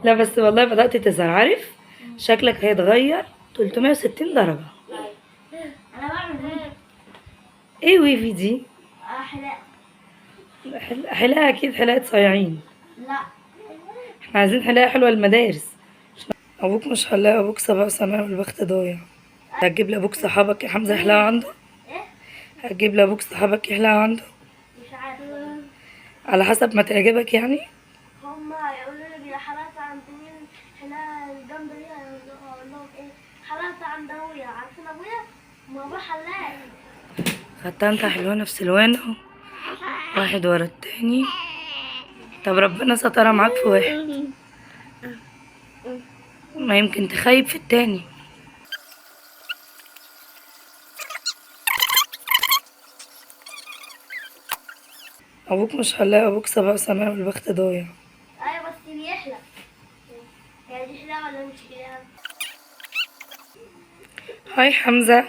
لا بس والله بدأت تظهر، عارف شكلك هيتغير 360 درجة. انا بعمل ايه؟ ايه wavy دي؟ احلق. حلاقة اكيد، حلاقة صايعين. لا احنا عايزين حلاقة حلوة للمدارس. ابوك مش حلاق، ابوك سبع سماء والبخت ضايع. هتجيب لابوك صحابك يا حمزة يحلقوا عنده؟ ايه؟ هتجيب لابوك صحابك يحلقوا عنده؟ مش عارفه. على حسب ما تعجبك يعني. هما هيقولوا لي حلقت عند مين؟ حلاقة الجامدة دي. هقول لهم ايه؟ حلقت عند ابويا. عارفين ابويا؟ ما هو حلاق. خدتها انت حلوانة في سلوان اهو، واحد ورا التاني. طب ربنا سترها معاك في واحد، ما يمكن تخيب في التاني. ابوك مش حلاق، ابوك سبع سماء والبخت ضايع. ايوه بس بيحلق. هي دي حلاقة ولا مش حلاقة؟ hi حمزة.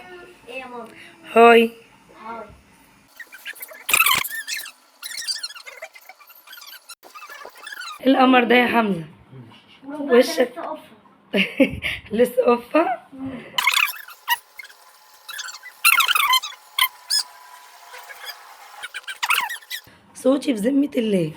ايه يا ماما؟ hi. hi. إيه القمر ده يا حمزة؟ وشك. لسه قفة. لسه قفة؟ صوتي بذمة الله.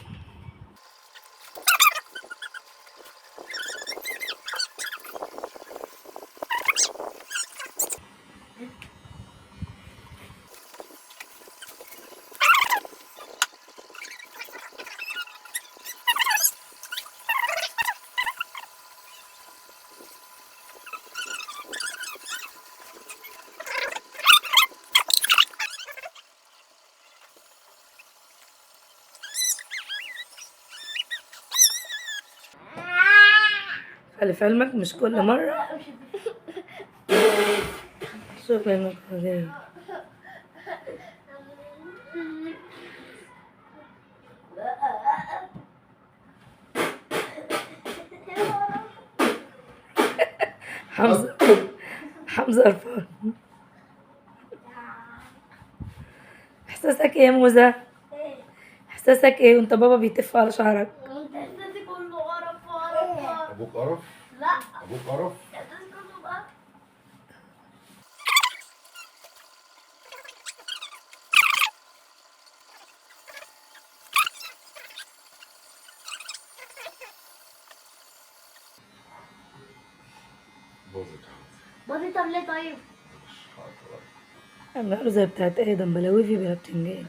خلي في علمك مش كل مرة شغل المقادير. حمزة حمزة قرفان. احساسك ايه يا موزة؟ احساسك ايه وانت بابا بيتف على شعرك؟ انت احساسي كله قرف قرف. ابوك قرف؟ لا. ابوك قرف؟ احساسي كله قرف. باظت يا حمزة. باظت. طب ليه طيب؟ مش هقدر. عامله له زي بتاعت ادم، بلا ويفي بلا بتنجان.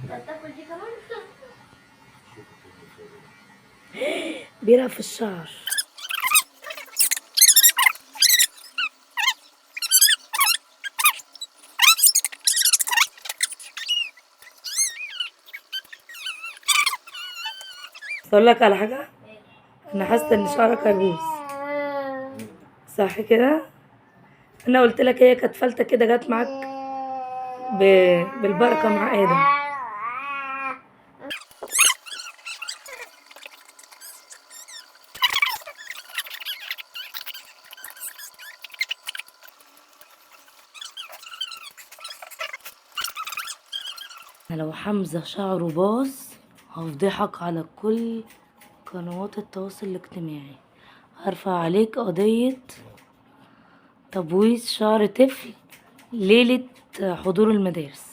تاكل دي كمان؟ بيلعب في الشعر. اقول لك على حاجة، انا حاسه ان شعرك هيبوظ، صح كده؟ انا قلت لك هي كانت فلتة كده، جت معاك بالبركة مع ادم. لو حمزة شعره باظ هفضحك على كل قنوات التواصل الاجتماعي، هرفع عليك قضية تبويض شعر طفل ليلة حضور المدارس.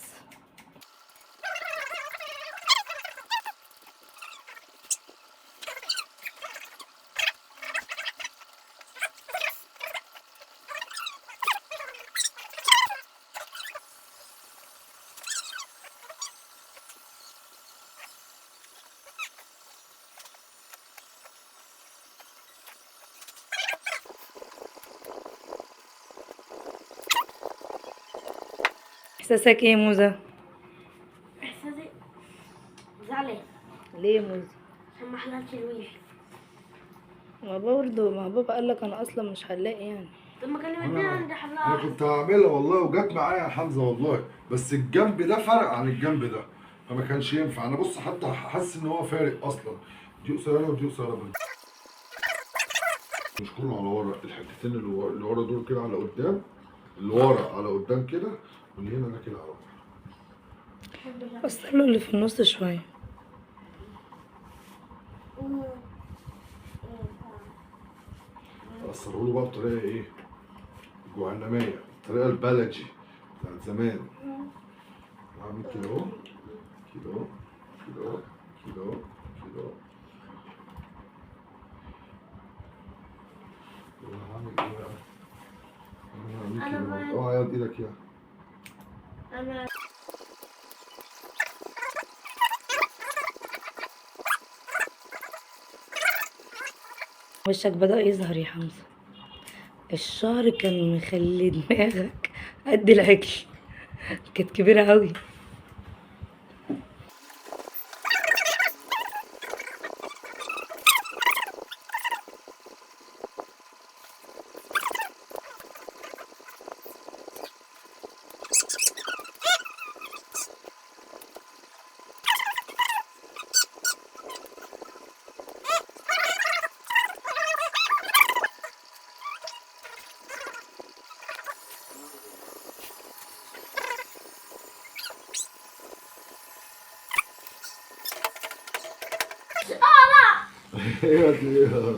احساسك ايه يا موزة؟ احساسي زعلان. ليه يا موزة؟ عشان ما حلقتش ال wavy. ما برضه ما بابا قال لك انا اصلا مش حلاق يعني. طب ما كلمتني عند حلاقة. انا كنت هعملها والله وجت معايا يا حمزة والله، بس الجنب ده فرق عن الجنب ده فما كانش ينفع. انا بص حتى حاسس ان هو فارق اصلا، دي قصيرة ودي قصيرة برضه، مش كله على ورا، الحتتين اللي ورا دول كده على قدام، اللي ورا على قدام كده، واللي هنا ده كده على ورا. بس له اللي في النص شوية. اقصره له بقى بطريقة ايه؟ جهنميه، الطريقة البلدي بتاعت زمان. هعمل كده اهو كده اهو كده اهو كده اهو كده اهو. هعمل ايه بقى؟ انا هعمل كده اهو. اوعى ياض ايدك يا انا. وشك بدأ يظهر يا حمزة. الشعر كان مخلي دماغك قد العجل، كانت كبيرة قوي. ايه بس ايه؟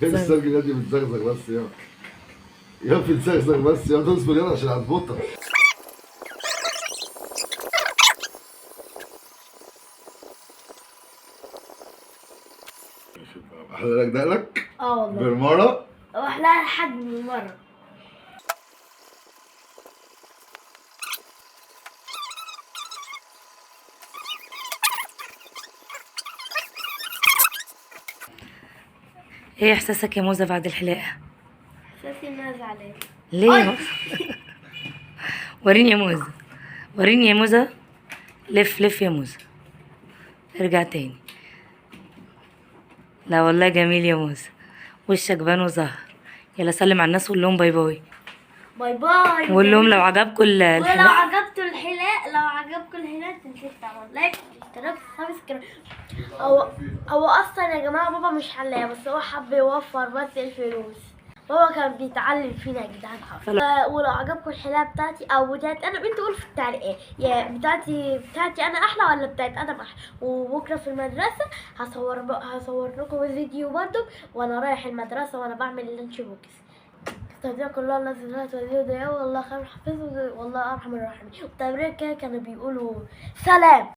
ايه السرجل دي بتزغزغ بس يا بتزغزغ بس يا تصبر يلا عشان هظبطها. احلى لك دقلك؟ اه والله بالمرة؟ واحلى لحد بالمرة. ايه احساسك يا موزة بعد الحلاقة؟ احساسي ان انا زعلانة. ليه يا موزة؟ وريني يا موزة، وريني يا موزة. لف لف يا موزة، ارجع تاني. لا والله جميل يا موزة، وشك بان وظهر. يلا سلم على الناس وقول لهم bye bye. bye bye. وقول لهم لو عجبكم الحلاقة، ولو عجبتوا الحلاقة، لو عجبكم الحلاقة تنسوا تعملوا like واشتراك subscribe. هو اصلا يا جماعة بابا مش حلاق، بس هو حب يوفر بس الفلوس. بابا كان بيتعلم فينا يا جدعان حرف. ولو عجبكم الحلاقة بتاعتي او بتاعت انا، انتوا قولوا في التعليقات يا بتاعتي انا احلى ولا بتاعت ادم احلى. وبكره في المدرسة هصور لكم فيديو برضو وانا رايح المدرسة وانا بعمل ال lunch box. استودعكم الله الذي لا تضيع والله خير حفيظ والله ارحم الراحمين. والتمرين كده كانوا بيقولوا سلام.